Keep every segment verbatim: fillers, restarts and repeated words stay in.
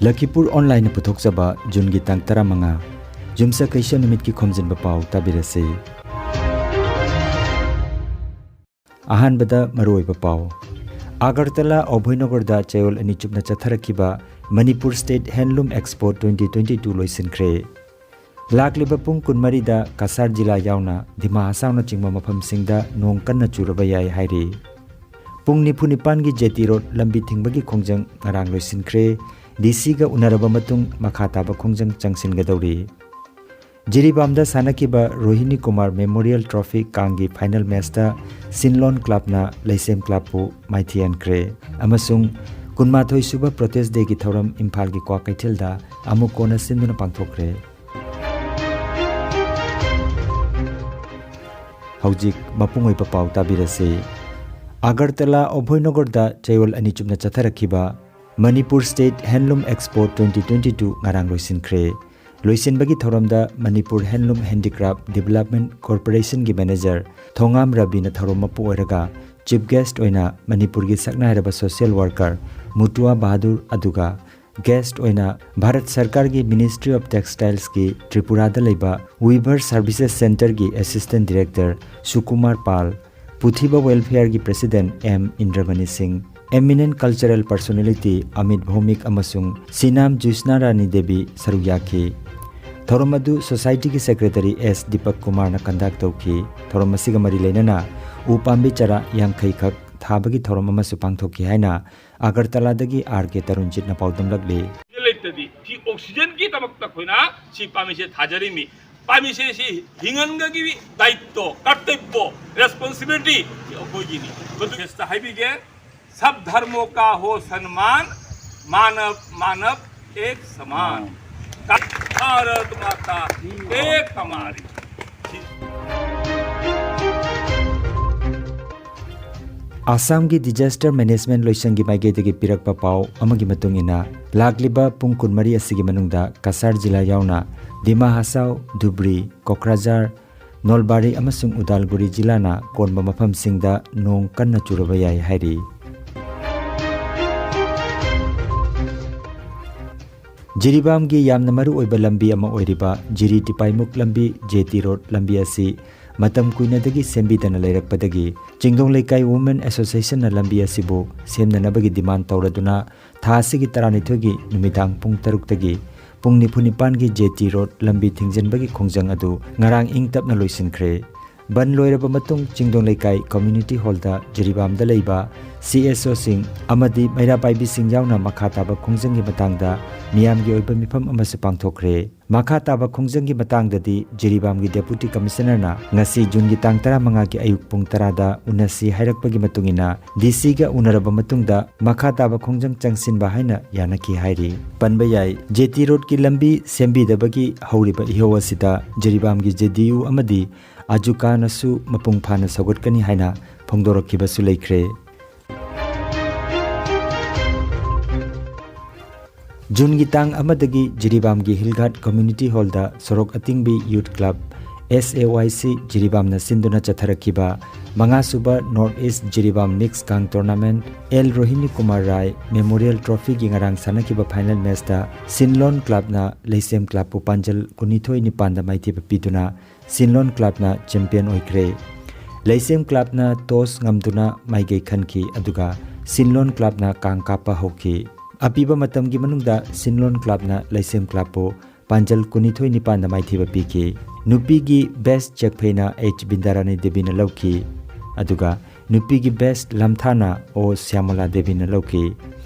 ꯂꯈꯤꯄꯨꯔ ꯑꯣꯟꯂꯥꯏꯟꯅ ꯄꯨꯊꯣꯛꯆꯕ ꯖꯨꯟꯒꯤ ꯇꯥꯡ ꯇꯔꯥꯃꯉꯥ, ꯌꯨꯝꯁꯀꯩꯁ ꯅꯨꯃꯤꯠꯀꯤ ꯈꯣꯝꯖꯤꯟꯕ ꯄꯥꯎ ꯇꯥꯕꯤꯔꯁꯤ꯫ ꯑꯍꯥꯟꯕꯗ ꯃꯔꯨꯑꯣꯏꯕ ꯄꯥꯎ꯫ ꯑꯒꯔꯇꯂꯥ ꯑꯣꯚꯣꯏꯅꯒꯔꯗ ꯆꯌꯣꯜ ꯑꯅꯤ ꯆꯨꯞꯅ ꯆꯠꯊꯔꯛꯈꯤꯕ ꯃꯅꯤꯄꯨꯔ ꯁ꯭ꯇꯦꯠ ꯍꯦꯟꯂꯨꯝ ꯑꯦꯛꯁꯄꯣ ꯇ꯭ꯋꯦꯟꯇꯤ ꯇ꯭ꯋꯦꯟꯇꯤ ꯇꯨ ꯂꯣꯏꯁꯤꯟꯈ꯭ꯔꯦ꯫ ꯂꯥꯛꯂꯤꯕ ꯄꯨꯡ ꯀꯨꯟꯃꯔꯤꯗ ꯀꯁꯥꯔ ꯖꯤꯂꯥ ꯌꯥꯎꯅ ꯗꯤꯃꯥ ꯍꯁꯥꯎꯅꯆꯤꯡꯕ ꯃꯐꯝꯁꯤꯡꯗ ꯅꯣꯡ ꯀꯟꯅ ꯆꯨꯔꯕ ꯌꯥꯏ ꯍꯥꯏꯔꯤ꯫ ꯄꯨꯡ ꯅꯤꯐꯨ ꯅꯤꯄꯥꯟꯒꯤ ꯖꯦꯇꯤ ꯔꯣꯗ ꯂꯝꯕꯤ ꯊꯤꯡꯕꯒꯤ ꯈꯣꯡꯖꯪ ꯉꯔꯥꯡ ꯂꯣꯏꯁꯤꯟꯈ꯭ꯔꯦ꯫ ꯗꯤ ꯁꯤꯒ ꯎꯅꯔꯕ ꯃꯇꯨꯡ ꯃꯈꯥ ꯇꯥꯕ ꯈꯣꯡꯖꯪ ꯆꯪꯁꯤꯟꯒꯗꯧꯔꯤ꯫ ꯖꯤꯔꯤꯕꯥꯝꯗ ꯁꯥꯟꯅꯈꯤꯕ ꯔꯣꯍꯤꯅꯤ ꯀꯨꯃꯥꯔ ꯃꯦꯃꯣꯔꯤꯌꯦꯜ ꯇ꯭ꯔꯣꯐꯤ ꯀꯥꯡꯒꯤ ꯐꯥꯏꯅꯦꯜ ꯃꯦꯆꯇ ꯁꯤꯟꯂꯣꯟ ꯀ꯭ꯂꯕꯅ ꯂꯩꯁꯦꯝ ꯀ꯭ꯂꯕꯄꯨ ꯃꯥꯏꯊꯤꯍꯟꯈ꯭ꯔꯦ ꯑꯃꯁꯨꯡ ꯀꯨꯟꯃꯥꯊꯣꯏ ꯁꯨꯕ ꯄ꯭ꯔꯣꯇꯦꯁ ꯗꯦꯒꯤ ꯊꯧꯔꯝ ꯏꯝꯐꯥꯜꯒꯤ ꯀ꯭ꯋꯥꯀꯩꯊꯦꯜꯗ ꯑꯃꯨꯛ ꯀꯣꯟꯅ ꯁꯤꯟꯗꯨꯅ ꯄꯥꯡꯊꯣꯛꯈ꯭ꯔꯦ꯫ ꯍꯧꯖꯤꯛ ꯃꯄꯨꯡ ꯑꯣꯏꯕ ꯄꯥꯎ ꯇꯥꯕꯤꯔꯁꯤ꯫ ꯑꯒꯔꯇꯂꯥ ꯑꯣꯚꯣꯏꯅꯒꯔꯗ ꯆꯌꯣꯜ ꯑꯅꯤ ꯆꯨꯞꯅ ꯆꯠꯊꯔꯛꯈꯤꯕ ꯃꯅꯤꯄꯨꯔ ꯁ꯭ꯇꯦꯠ ꯍꯦꯟꯂꯨꯝ ꯑꯦꯛꯁꯄꯣ ꯇ꯭ꯋꯦꯟꯇꯤ ꯇ꯭ꯋꯦꯟꯇꯤ ꯇꯨ ꯉꯔꯥꯡ ꯂꯣꯏꯁꯤꯟꯈ꯭ꯔꯦ꯫ ꯂꯣꯏꯁꯤꯟꯕꯒꯤ ꯊꯧꯔꯝꯗ ꯃꯅꯤꯄꯨꯔ ꯍꯦꯟꯂꯨꯝ ꯍꯦꯟꯗꯤꯀ꯭ꯔꯥꯐ ꯗꯤꯕꯦꯂꯞꯃꯦꯟ ꯀꯣꯔꯄꯣꯔꯦꯁꯟꯒꯤ ꯃꯦꯅꯦꯖꯔ ꯊꯣꯉꯥꯝ ꯔꯕꯤꯅ ꯊꯧꯔꯝ ꯃꯄꯨ ꯑꯣꯏꯔꯒ ꯆꯤꯐ ꯒꯦꯁ꯭ꯠ ꯑꯣꯏꯅ ꯃꯅꯤꯄꯨꯔꯒꯤ ꯁꯛꯅꯥꯏꯔꯕ ꯁꯣꯁꯤꯌꯦꯜ ꯋꯥꯔꯀꯔ ꯃꯨꯇꯨꯋꯥ ꯕꯍꯥꯗꯨꯔ, ꯑꯗꯨꯒ ꯒꯦꯁ꯭ꯠ ꯑꯣꯏꯅ ꯚꯥꯔꯠ ꯁꯔꯀꯥꯔꯒꯤ ꯃꯤꯅꯤꯁꯇ꯭ꯔꯤ ꯑꯣꯐ ꯇꯦꯛꯁꯇꯥꯏꯜꯁꯀꯤ ꯇ꯭ꯔꯤꯄꯨꯔꯥꯗ ꯂꯩꯕ ꯋꯤꯚꯔ ꯁꯔꯚꯤꯁꯦꯁ ꯁꯦꯟꯇꯔꯒꯤ ꯑꯦꯁꯤꯁꯇꯦꯟꯠ ꯗꯤꯔꯦꯛꯇꯔ ꯁꯨꯀꯨꯃꯥꯔ ꯄꯥꯜ, ꯄꯨꯊꯤꯕ ꯋꯦꯜꯐꯤꯌꯔꯒꯤ ꯄ꯭ꯔꯦꯁꯤꯗꯦꯟꯠ ꯑꯦꯝ ꯏꯟꯗ꯭ꯔꯃꯅꯤ ꯁꯤꯡ, ꯏꯃꯤꯅꯦꯟꯠ ꯀꯜꯆꯔꯦꯜ ꯄꯔꯁꯣꯅꯦꯂꯤꯇꯤ ꯑꯃꯤꯠ ꯚꯧꯃꯤꯛ ꯑꯃꯁꯨꯡ ꯁꯤꯅꯥꯝ ꯖꯨꯁꯅꯥ ꯔꯥꯅꯤ ꯗꯦꯕꯤ ꯁꯔꯨꯛ ꯌꯥꯈꯤ꯫ ꯊꯧꯔꯝ ꯑꯗꯨ ꯁꯣꯁꯥꯏꯇꯤꯒꯤ ꯁꯦꯀ꯭ꯔꯦꯇꯔꯤ ꯑꯦꯁ ꯗꯤꯄꯛ ꯀꯨꯃꯥꯔꯅ ꯀꯟꯗꯛ ꯇꯧꯈꯤ꯫ ꯊꯧꯔꯝ ꯑꯁꯤꯒ ꯃꯔꯤ ꯂꯩꯅꯅ ꯎ ꯄꯥꯝꯕꯤ ꯆꯔꯥ ꯌꯥꯡꯈꯩ ꯈꯛ ꯊꯥꯕꯒꯤ ꯊꯧꯔꯝ ꯑꯃꯁꯨ ꯄꯥꯡꯊꯣꯛꯈꯤ ꯍꯥꯏꯅ ꯑꯒꯔꯇꯂꯥꯗꯒꯤ ꯑꯥꯔ ꯀꯦ ꯇꯔꯨꯟꯖꯤꯠꯅ ꯄꯥꯎꯗꯝꯂꯛꯂꯤ꯫ ꯂꯩꯇ꯭ꯔꯗꯤ ꯁꯤ ꯑꯣꯛꯁꯤꯖꯟꯒꯤ ꯗꯃꯛꯇ ꯑꯩꯈꯣꯏꯅ ꯁꯤ ꯄꯥꯝꯕꯤꯁꯦ ꯊꯥꯖꯔꯤꯃꯤ꯫ ꯄꯥꯝꯕꯤꯁꯦ ꯁꯤ ꯍꯤꯡꯍꯟꯕꯒꯤ ꯗꯥꯏꯇ꯭ꯋ, ꯀꯔꯇꯕ꯭ꯌ, ꯔꯦꯁꯄꯣꯟꯁꯤꯕꯤꯂꯤꯇꯤ ꯁꯤ ꯑꯩꯈꯣꯏꯒꯤꯅꯤ꯫ ꯃꯗꯨ ꯁꯤꯗ ꯍꯥꯏꯕꯤꯒꯦ, ꯁꯕ ꯙꯔꯃꯣ ꯀꯥ ꯍꯣ ꯁꯟꯃꯥꯟ, ꯃꯥꯅꯕ ꯃꯥꯅꯕ ꯑꯦꯛ ꯁꯃꯥꯟ, ꯚꯥꯔꯠ ꯃꯥꯇꯥ ꯑꯦꯛ ꯍꯃꯥꯔꯤ꯫ ꯑꯁꯥꯝꯒꯤ ꯗꯤꯖꯥꯁꯇꯔ ꯃꯦꯅꯦꯖꯃꯦꯟꯠ ꯂꯣꯏꯁꯪꯒꯤ ꯃꯥꯏꯀꯩꯗꯒꯤ ꯄꯤꯔꯛꯄ ꯄꯥꯎ ꯑꯃꯒꯤ ꯃꯇꯨꯡ ꯏꯟꯅ, ꯂꯥꯛꯂꯤꯕ ꯄꯨꯡ ꯀꯨꯟꯃꯔꯤ ꯑꯁꯤꯒꯤ ꯃꯅꯨꯡꯗ ꯀꯁꯥꯔ ꯖꯤꯂꯥ ꯌꯥꯎꯅ ꯗꯤꯃꯥ ꯍꯁꯥꯎ, ꯙꯨꯕ꯭ꯔꯤ, ꯀꯣꯀ꯭ꯔꯥꯖꯥꯔ, ꯅꯣꯜꯕꯥꯔꯤ ꯑꯃꯁꯨꯡ ꯎꯗꯥꯜꯒꯨꯔꯤ ꯖꯤꯂꯥꯅ ꯀꯣꯟꯕ ꯃꯐꯝꯁꯤꯡꯗ ꯅꯣꯡ ꯀꯟꯅ ꯆꯨꯔꯕ ꯌꯥꯏ ꯍꯥꯏꯔꯤ꯫ ꯖꯤꯔꯤꯕꯥꯝꯒꯤ ꯌꯥꯝꯅ ꯃꯔꯨ ꯑꯣꯏꯕ ꯂꯝꯕꯤ ꯑꯃ ꯑꯣꯏꯔꯤꯕ ꯖꯤꯔꯤ ꯇꯤꯄꯥꯏꯃꯨꯛ ꯂꯝꯕꯤ, ꯖꯦ ꯇꯤ ꯔꯣꯗ ꯂꯝꯕꯤ ꯑꯁꯤ ꯃꯇꯝ ꯀꯨꯏꯅꯗꯒꯤ ꯁꯦꯝꯕꯤꯗꯅ ꯂꯩꯔꯛꯄꯗꯒꯤ ꯆꯤꯡꯗꯣꯡ ꯂꯩꯀꯥꯏ Women Associationꯅ ꯂꯝꯕꯤ ꯑꯁꯤꯕꯨ ꯁꯦꯝꯅꯅꯕꯒꯤ demand ꯇꯧꯔꯗꯨꯅ ꯊꯥ ꯑꯁꯤꯒꯤ ꯇꯔꯥꯅꯤꯊꯣꯏꯒꯤ ꯅꯨꯃꯤꯗꯥꯡ ꯄꯨꯡ ꯇꯔꯨꯛꯇꯒꯤ ꯄꯨꯡ ꯅꯤꯐꯨ ꯅꯤꯄꯥꯟꯒꯤ ꯖꯦ ꯇꯤ ꯔꯣꯗ ꯂꯝꯕꯤ ꯊꯤꯡꯖꯤꯟꯕꯒꯤ ꯈꯣꯡꯖꯪ ꯑꯗꯨ ꯉꯔꯥꯡ ꯏꯪ ꯇꯞꯅ ꯂꯣꯏꯁꯤꯟꯈ꯭ꯔꯦ꯫ ꯕꯟ ꯂꯣꯏꯔꯕ ꯃꯇꯨꯡ ꯆꯤꯡꯗꯣꯡ ꯂꯩꯀꯥꯏ Community Hallꯗ ꯖꯤꯔꯤꯕꯥꯝꯗ ꯂꯩꯕ ꯁꯤ ꯑꯦꯁ ꯑꯣꯁꯤꯡ ꯑꯃꯗꯤ ꯃꯩꯔꯥ ꯄꯥꯏꯕꯤꯁꯤꯡ ꯌꯥꯎꯅ ꯃꯈꯥ ꯇꯥꯕ ꯈꯣꯡꯖꯪꯒꯤ ꯃꯇꯥꯡꯗ ꯃꯤꯌꯥꯝꯒꯤ ꯑꯣꯏꯕ ꯃꯤꯐꯝ ꯑꯃꯁꯨ ꯄꯥꯡꯊꯣꯛꯈ꯭ꯔꯦ꯫ ꯃꯈꯥ ꯇꯥꯕ ꯈꯣꯡꯖꯪꯒꯤ ꯃꯇꯥꯡꯗꯗꯤ ꯖꯤꯔꯤꯕꯥꯝꯒꯤ Deputy Commissionerꯅ ꯉꯁꯤ ꯖꯨꯟꯒꯤ ꯇꯥꯡ ꯇꯔꯥꯃꯉꯥꯒꯤ ꯑꯌꯨꯛ ꯄꯨꯡ ꯇꯔꯥꯗ ꯎꯅꯁꯤ ꯍꯥꯏꯔꯛꯄꯒꯤ ꯃꯇꯨꯡ ꯏꯟꯅ ꯗꯤ ꯁꯤꯒ ꯎꯅꯔꯕ ꯃꯇꯨꯡꯗ ꯃꯈꯥ ꯇꯥꯕ ꯈꯣꯡꯖꯪ ꯆꯪꯁꯤꯟꯕ ꯍꯥꯏꯅ ꯌꯥꯅꯈꯤ ꯍꯥꯏꯔꯤ꯫ ꯄꯟꯕ ꯌꯥꯏ, ꯖꯦ ꯇꯤ ꯔꯣꯗꯀꯤ ꯂꯝꯕꯤ ꯁꯦꯝꯕꯤꯗꯕꯒꯤ ꯍꯧꯔꯤꯕ ꯏꯍꯧ ꯑꯁꯤꯗ ꯖꯤꯔꯤꯕꯥꯝꯒꯤ ꯖꯦ ꯗꯤ ꯌꯨ ꯑꯃꯗꯤ ꯑꯖꯨꯀꯥꯅꯁꯨ ꯃꯄꯨꯡ ꯐꯥꯅ ꯁꯧꯒꯠꯀꯅꯤ ꯍꯥꯏꯅ ꯐꯣꯡꯗꯣꯔꯛꯈꯤꯕꯁꯨ ꯂꯩꯈ꯭ꯔꯦ꯫ ꯖꯨꯟꯒꯤ ꯇꯥꯡ ꯑꯃꯗꯒꯤ ꯖꯤꯔꯤꯕꯥꯝꯒꯤ ꯍꯤꯜꯒꯥꯠ Community Hallꯗ ꯁꯣꯔꯣꯛ ꯑꯇꯤꯡꯕꯤ Youth Club, S A Y C, ꯖꯤꯔꯤꯕꯥꯝꯅ ꯁꯤꯟꯗꯨꯅ ꯆꯠꯊꯔꯛꯈꯤꯕ ꯃꯉꯥꯁꯨꯕ North East ꯖꯤꯔꯤꯕꯥꯝ Mix Kang Tournament, L Rohini Kumar Rai Memorial Trophyꯒꯤ ꯉꯔꯥꯡ ꯁꯥꯟꯅꯈꯤꯕ final matchꯇ ꯁꯤꯟꯂꯣꯟ Clubꯅ ꯂꯩꯁꯦꯝ Clubꯄꯨ ꯄꯥꯟꯖꯜ ꯀꯨꯟꯅꯤꯊꯣꯏ ꯅꯤꯄꯥꯟꯗ ꯃꯥꯏꯊꯤꯕ ꯄꯤꯗꯨꯅ ꯁꯤꯟꯂꯣꯟ Clubꯅ champion ꯑꯣꯏꯈ꯭ꯔꯦ꯫ ꯂꯩꯁꯦꯝ Clubꯅ toss ꯉꯝꯗꯨꯅ ꯃꯥꯏꯀꯩ ꯈꯟꯈꯤ, ꯑꯗꯨꯒ ꯁꯤꯟꯂꯣꯟ Clubꯅ ꯀꯥꯡ ꯀꯥꯞꯄ ꯍꯧꯈꯤ꯫ ꯑꯄꯤꯕ ꯃꯇꯝꯒꯤ ꯃꯅꯨꯡꯗ ꯁꯤꯟꯂꯣꯟ Clubꯅ ꯂꯩꯁꯦꯝ Clubꯄꯨ ꯄꯥꯟꯖꯜ ꯀꯨꯟꯅꯤꯊꯣꯏ ꯅꯤꯄꯥꯟꯗ ꯃꯥꯏꯊꯤꯕ ꯄꯤꯈꯤ꯫ ꯅꯨꯄꯤꯒꯤ best ꯆꯦꯛꯐꯩꯅ H ꯕꯤꯟꯗꯥꯔꯥꯅꯤ ꯗꯦꯕꯤꯅ ꯂꯧꯈꯤ, ꯑꯗꯨꯒ ꯅꯨꯄꯤꯒꯤ best ꯂꯝꯊꯥꯅ ꯑꯣ ꯁ꯭ꯌꯥꯃꯂꯥ ꯗꯦꯕꯤꯅ ꯂꯧꯈꯤ꯫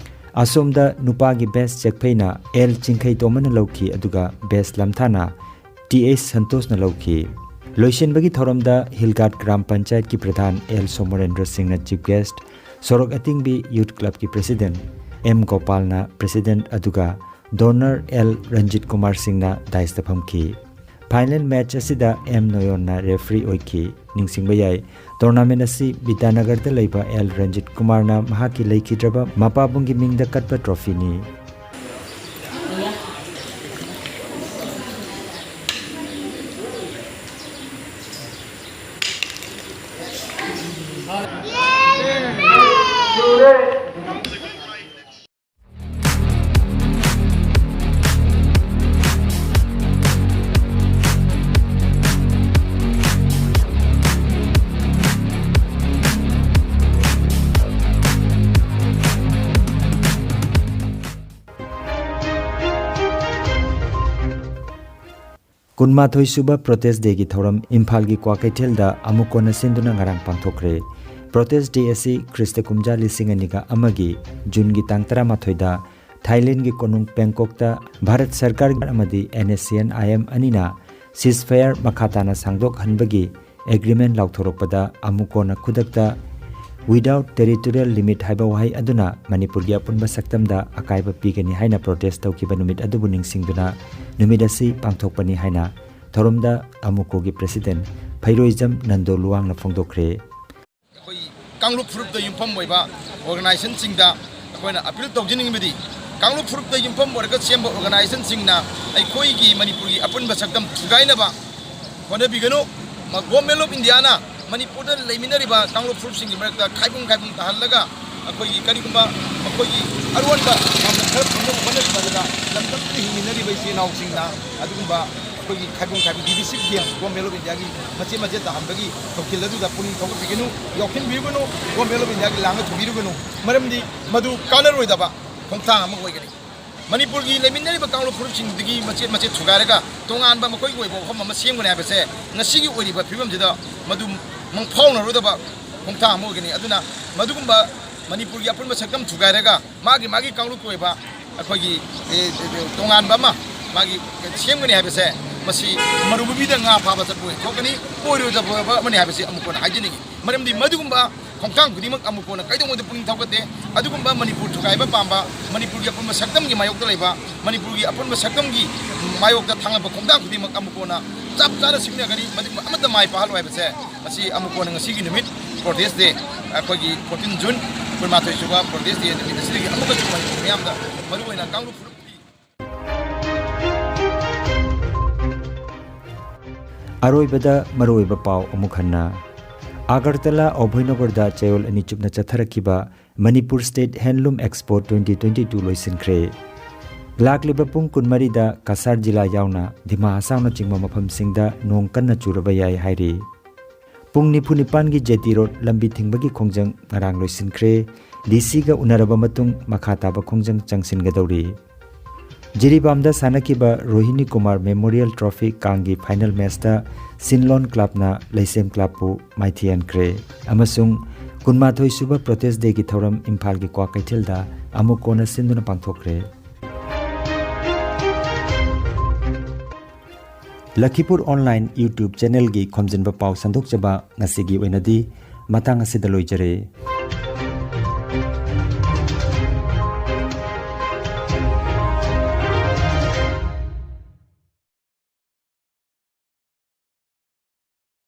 ꯑꯁꯣꯝꯗ ꯅꯨꯄꯥꯒꯤ best ꯆꯦꯛꯐꯩꯅ ꯑꯦꯜ ꯆꯤꯡꯈꯩ ꯇꯣꯝꯕꯅ ꯂꯧꯈꯤ, ꯑꯗꯨꯒ best ꯂꯝꯊꯥꯅ ꯇꯤ ꯑꯩꯆ ꯁꯟꯇꯣꯁꯅ ꯂꯧꯈꯤ꯫ ꯂꯣꯏꯁꯤꯟꯕꯒꯤ ꯊꯧꯔꯝꯗ ꯍꯤꯜꯒꯥꯠ ꯒ꯭ꯔꯥꯝ ꯄꯟꯆꯥꯌꯠꯀꯤ ꯄ꯭ꯔꯙꯥꯟ ꯑꯦꯜ ꯁꯣꯃꯣꯔꯦꯟꯗ꯭ꯔ ꯁꯤꯡꯅ chief guest, ꯁꯣꯔꯣꯛ ꯑꯇꯤꯡꯕꯤ Youth Clubꯀꯤ president ꯑꯦꯝ ꯒꯣꯄꯥꯜꯅ president, ꯑꯗꯨꯒ donor ꯑꯦꯜ ꯔꯟꯖꯤꯠ ꯀꯨꯃꯥꯔ ꯁꯤꯡꯅ daisꯇ ꯐꯝꯈꯤ꯫ Final match ꯑꯁꯤꯗ ꯑꯦꯝ ꯅꯣꯌꯣꯟꯅ referee ꯑꯣꯏꯈꯤ꯫ ꯅꯤꯡꯁꯤꯡꯕ ꯌꯥꯏ, tournament ꯑꯁꯤ ꯕꯤꯗ꯭ꯌꯥꯅꯒꯔꯗ ꯂꯩꯕ ꯑꯦꯜ ꯔꯟꯖꯤꯠ ꯀꯨꯃꯥꯔꯅ ꯃꯍꯥꯛꯀꯤ ꯂꯩꯈꯤꯗ꯭ꯔꯕ ꯃꯄꯥꯕꯨꯡꯒꯤ ꯃꯤꯡꯗ ꯀꯠꯄ trophyꯅꯤ꯫ ꯀꯨꯟꯃꯥꯊꯣꯏ ꯁꯨꯕ Protest Dayꯒꯤ ꯊꯧꯔꯝ ꯏꯝꯐꯥꯜꯒꯤ ꯀ꯭ꯋꯥꯀꯩꯊꯦꯜꯗ ꯑꯃꯨꯛ ꯀꯣꯟꯅ ꯁꯤꯟꯗꯨꯅ ꯉꯔꯥꯡ ꯄꯥꯡꯊꯣꯛꯈ꯭ꯔꯦ꯫ Protest Day ꯑꯁꯤ ꯈ꯭ꯔꯤꯁꯇ ꯀꯨꯝꯖꯥ ꯂꯤꯁꯤꯡ ꯑꯅꯤꯒ ꯑꯃꯒꯤ Juneꯒꯤ ꯇꯥꯡ ꯇꯔꯥꯃꯥꯊꯣꯏꯗ ꯊꯥꯏꯂꯦꯟꯒꯤ ꯀꯣꯅꯨꯡ ꯕꯦꯡꯀꯣꯛꯇ ꯚꯥꯔꯠ ꯁꯔꯀꯥꯔ ꯑꯃꯗꯤ NSCN-IM ꯑꯅꯤꯅ ceasefire ꯃꯈꯥ ꯇꯥꯅ ꯁꯥꯡꯗꯣꯛꯍꯟꯕꯒꯤ agreement ꯂꯥꯎꯊꯣꯔꯛꯄꯗ ꯑꯃꯨꯛ ꯀꯣꯟꯅ ꯈꯨꯗꯛꯇ without territorial limit ꯍꯥꯏꯕ ꯋꯥꯍꯩ ꯑꯗꯨꯅ ꯃꯅꯤꯄꯨꯔꯒꯤ ꯑꯄꯨꯟꯕ ꯁꯛꯇꯝꯗ ꯑꯀꯥꯏꯕ ꯄꯤꯒꯅꯤ ꯍꯥꯏꯅ protest ꯇꯧꯈꯤꯕ ꯅꯨꯃꯤꯠ ꯑꯗꯨꯕꯨ ꯅꯤꯡꯁꯤꯡꯗꯨꯅ ꯅꯨꯃꯤꯠ ꯑꯁꯤ ꯄꯥꯡꯊꯣꯛꯄꯅꯤ ꯍꯥꯏꯅ ꯊꯧꯔꯝꯗ ꯑꯃꯨꯀꯣꯒꯤ president ꯐꯩꯔꯣꯏꯖꯝ ꯅꯟꯗꯣ ꯂꯨꯋꯥꯡꯅ ꯐꯣꯡꯗꯣꯛꯈ꯭ꯔꯦ꯫ ꯑꯩꯈꯣꯏ ꯀꯥꯡꯂꯨꯞ ꯐꯨꯔꯨꯞꯇ ꯌꯨꯝꯐꯝ ꯑꯣꯏꯕ organizationꯁꯤꯡꯗ ꯑꯩꯈꯣꯏꯅ appeal ꯇꯧꯖꯅꯤꯡꯕꯗꯤ, ꯀꯥꯡꯂꯨꯞ ꯐꯨꯔꯨꯞꯇ ꯌꯨꯝꯐꯝ ꯑꯣꯏꯔꯒ ꯁꯦꯝꯕ organizationꯁꯤꯡꯅ ꯑꯩꯈꯣꯏꯒꯤ ꯃꯅꯤꯄꯨꯔꯒꯤ ꯑꯄꯨꯟꯕ ꯁꯛꯇꯝ ꯊꯨꯒꯥꯏꯅꯕ ꯍꯣꯠꯅꯕꯤꯒꯅꯨ꯫ ꯃ-, Government of Indiaꯅ ꯃꯅꯤꯄꯨꯔꯗ ꯂꯩꯃꯤꯟꯅꯔꯤꯕ ꯀꯥꯡꯂꯨꯞ ꯐꯨꯔꯨꯞꯁꯤꯡꯒꯤ ꯃꯔꯛꯇ ꯈꯥꯏꯕꯨꯡ ꯈꯥꯏꯕꯨꯡ ꯇꯥꯍꯜꯂꯒ ꯑꯩꯈꯣꯏꯒꯤ ꯀꯔꯤꯒꯨꯝꯕ ꯃꯈꯣꯏꯒꯤ ꯑꯔꯣꯟꯕ ꯄꯥꯝꯕꯩ ꯈꯔ ꯐꯪꯅꯕ ꯍꯣꯠꯅꯔꯤꯕ ꯑꯗꯨꯗ ꯂꯝꯗꯝꯗꯨꯗ ꯍꯤꯡꯃꯤꯟꯅꯔꯤꯕ ꯏꯆꯤꯜ ꯏꯅꯥꯎꯁꯤꯡꯅ ꯑꯗꯨꯒꯨꯝꯕ ꯑꯩꯈꯣꯏꯒꯤ ꯈꯥꯏꯕꯨꯡ ꯈꯥꯏꯕꯨꯡ divisive game Government of Indiaꯒꯤ ꯃꯆꯦꯠ ꯃꯆꯦꯠ ꯇꯥꯍꯟꯕꯒꯤ ꯊꯧꯁꯤꯜ ꯑꯗꯨꯗ ꯄꯨꯛꯅꯤꯡ ꯊꯧꯒꯠꯄꯤꯒꯅꯨ, ꯌꯥꯎꯁꯤꯟꯕꯤꯒꯅꯨ, Government of Indiaꯒꯤ ꯂꯥꯡꯒ ꯊꯨꯕꯤꯔꯨꯒꯅꯨ꯫ ꯃꯔꯝꯗꯤ ꯃꯗꯨ ꯀꯥꯟꯅꯔꯣꯏꯗꯕ ꯈꯣꯡꯊꯥꯡ ꯑꯃ ꯑꯣꯏꯒꯅꯤ꯫ ꯃꯅꯤꯄꯨꯔꯒꯤ ꯂꯩꯃꯤꯟꯅꯔꯤꯕ ꯀꯥꯡꯂꯨꯞ ꯐꯨꯔꯨꯞꯁꯤꯡꯗꯨꯒꯤ ꯃꯆꯦꯠ ꯃꯆꯦꯠ ꯊꯨꯒꯥꯏꯔꯒ ꯇꯣꯉꯥꯟꯕ ꯃꯈꯣꯏꯒꯤ ꯑꯣꯏꯕ ꯋꯥꯐꯝ ꯑꯃ ꯁꯦꯝꯒꯅꯤ ꯍꯥꯏꯕꯁꯦ ꯉꯁꯤꯒꯤ ꯑꯣꯏꯔꯤꯕ ꯐꯤꯕꯝꯁꯤꯗ ꯃꯗꯨ ꯃꯪꯐꯥꯎꯅꯔꯣꯏꯗꯕ ꯈꯣꯡꯊꯥꯡ ꯑꯃ ꯑꯣꯏꯒꯅꯤ꯫ ꯑꯗꯨꯅ ꯃꯗꯨꯒꯨꯝꯕ ꯃꯅꯤꯄꯨꯔꯒꯤ ꯑꯄꯨꯟꯕ ꯁꯛꯇꯝ ꯊꯨꯒꯥꯏꯔꯒ ꯃꯥꯒꯤ ꯃꯥꯒꯤ ꯀꯥꯡꯂꯨꯞꯀꯤ ꯑꯣꯏꯕ ꯑꯩꯈꯣꯏꯒꯤ, ꯑꯦ, ꯑꯦ, ꯇꯣꯉꯥꯟꯕ ꯑꯃ ꯃꯥꯒꯤ ꯁꯦꯝꯒꯅꯤ ꯍꯥꯏꯕꯁꯦ ꯃꯁꯤ ꯃꯔꯨ ꯃꯕꯤꯗ ꯉꯥ ꯐꯥꯕ ꯆꯠꯄ ꯑꯣꯏꯅ ꯊꯣꯛꯀꯅꯤ, ꯑꯣꯏꯔꯣꯏꯗꯕ ꯑꯃꯅꯤ ꯍꯥꯏꯕꯁꯤ ꯑꯃꯨꯛ ꯀꯣꯟꯅ ꯍꯥꯏꯖꯅꯤꯡꯉꯤ꯫ ꯃꯔꯝꯗꯤ ꯃꯗꯨꯒꯨꯝꯕ ꯈꯣꯡꯊꯥꯡ ꯈꯨꯗꯤꯡꯃꯛ ꯑꯃꯨꯛ ꯀꯣꯟꯅ ꯀꯩꯗꯧꯉꯩꯗ ꯄꯨꯛꯅꯤꯡ ꯊꯧꯒꯠꯇꯦ꯫ ꯑꯗꯨꯒꯨꯝꯕ ꯃꯅꯤꯄꯨꯔ ꯊꯨꯒꯥꯏꯕ ꯄꯥꯝꯕ, ꯃꯅꯤꯄꯨꯔꯒꯤ ꯑꯄꯨꯟꯕ ꯁꯛꯇꯝꯒꯤ ꯃꯥꯌꯣꯛꯇ ꯂꯩꯕ, ꯃꯅꯤꯄꯨꯔꯒꯤ ꯑꯄꯨꯟꯕ ꯁꯛꯇꯝꯒꯤ ꯃꯥꯌꯣꯛꯇ ꯊꯥꯡꯂꯛꯄ ꯈꯣꯡꯊꯥꯡ ꯈꯨꯗꯤꯡꯃꯛ ꯑꯃꯨꯛ ꯀꯣꯟꯅ ꯆꯞ ꯆꯥꯅ ꯁꯤꯡꯅꯒꯅꯤ꯫ ꯃꯗꯨꯒꯨꯝꯕ ꯑꯃꯠꯇ ꯃꯥꯏ ꯄꯥꯛꯍꯜꯂꯣꯏ ꯍꯥꯏꯕꯁꯦ ꯃꯁꯤ ꯑꯃꯨꯛ ꯀꯣꯟꯅ ꯉꯁꯤꯒꯤ ꯅꯨꯃꯤꯠ Protest Day, ꯑꯩꯈꯣꯏꯒꯤ fourteen June, ꯀꯨꯟꯃꯥꯊꯣꯏ ꯁꯨꯕ Protest Day ꯅꯨꯃꯤꯠ ꯑꯁꯤꯗꯒꯤ ꯑꯃꯨꯛꯀꯁꯨ ꯃꯅꯤꯄꯨꯔ ꯃꯤꯌꯥꯝꯗ, ꯃꯔꯨꯑꯣꯏꯅ ꯀꯥꯡꯂꯨꯞ ꯐꯨꯔꯨꯞꯀꯤ ꯑꯔꯣꯏꯕꯗ ꯃꯔꯨꯑꯣꯏꯕ ꯄꯥꯎ ꯑꯃꯨꯛ ꯍꯟꯅ꯫ ꯑꯒꯔꯇꯂꯥ ꯑꯣꯚꯣꯏꯅꯒꯔꯗ ꯆꯌꯣꯜ ꯑꯅꯤ ꯆꯨꯞꯅ ꯆꯠꯊꯔꯛꯈꯤꯕ Manipur State Handloom Expo twenty twenty two ꯂꯣꯏꯁꯤꯟꯈ꯭ꯔꯦ꯫ ꯂꯥꯛꯂꯤꯕ ꯄꯨꯡ ꯀꯨꯟꯃꯔꯤꯗ ꯀꯁꯥꯔ ꯖꯤꯂꯥ ꯌꯥꯎꯅ ꯗꯤꯃꯥ ꯍꯁꯥꯎꯅꯆꯤꯡꯕ ꯃꯐꯝꯁꯤꯡꯗ ꯅꯣꯡ ꯀꯟꯅ ꯆꯨꯔꯕ ꯌꯥꯏ ꯍꯥꯏꯔꯤ꯫ ꯄꯨꯡ ꯅꯤꯐꯨ ꯅꯤꯄꯥꯟꯒꯤ J T Road ꯂꯝꯕꯤ ꯊꯤꯡꯕꯒꯤ ꯈꯣꯡꯖꯪ ꯉꯔꯥꯡ ꯂꯣꯏꯁꯤꯟꯈ꯭ꯔꯦ꯫ DCꯒ ꯎꯅꯔꯕ ꯃꯇꯨꯡ ꯃꯈꯥ ꯇꯥꯕ ꯈꯣꯡꯖꯪ ꯆꯪꯁꯤꯟꯒꯗꯧꯔꯤ꯫ ꯖꯤꯔꯤꯕꯥꯝꯗ ꯁꯥꯟꯅꯈꯤꯕ ꯔꯣꯍꯤꯅꯤ ꯀꯨꯃꯥꯔ ꯃꯦꯃꯣꯔꯤꯌꯦꯜ ꯇ꯭ꯔꯣꯐꯤ ꯀꯥꯡꯒꯤ ꯐꯥꯏꯅꯦꯜ ꯃꯦꯆꯇ ꯁꯤꯟꯂꯣꯟ ꯀ꯭ꯂꯕꯅ ꯂꯩꯁꯦꯝ ꯀ꯭ꯂꯕꯄꯨ ꯃꯥꯏꯊꯤꯍꯟꯈ꯭ꯔꯦ ꯑꯃꯁꯨꯡ ꯀꯨꯟꯃꯥꯊꯣꯏ ꯁꯨꯕ ꯄ꯭ꯔꯣꯇꯦꯁ ꯗꯦꯒꯤ ꯊꯧꯔꯝ ꯏꯝꯐꯥꯜꯒꯤ ꯀ꯭ꯋꯥꯀꯩꯊꯦꯜꯗ ꯑꯃꯨꯛ ꯀꯣꯟꯅ ꯁꯤꯟꯗꯨꯅ ꯄꯥꯡꯊꯣꯛꯈ꯭ꯔꯦ꯫ ꯂꯈꯤꯄꯨꯔ ꯑꯣꯟꯂꯥꯏꯟ YouTube ꯆꯦꯅꯦꯜꯒꯤ ꯈꯣꯝꯖꯤꯟꯕ ꯄꯥꯎ ꯁꯟꯗꯣꯛꯆꯕ ꯉꯁꯤꯒꯤ ꯑꯣꯏꯅꯗꯤ ꯃꯇꯥꯡ ꯑꯁꯤꯗ ꯂꯣꯏꯖꯔꯦ꯫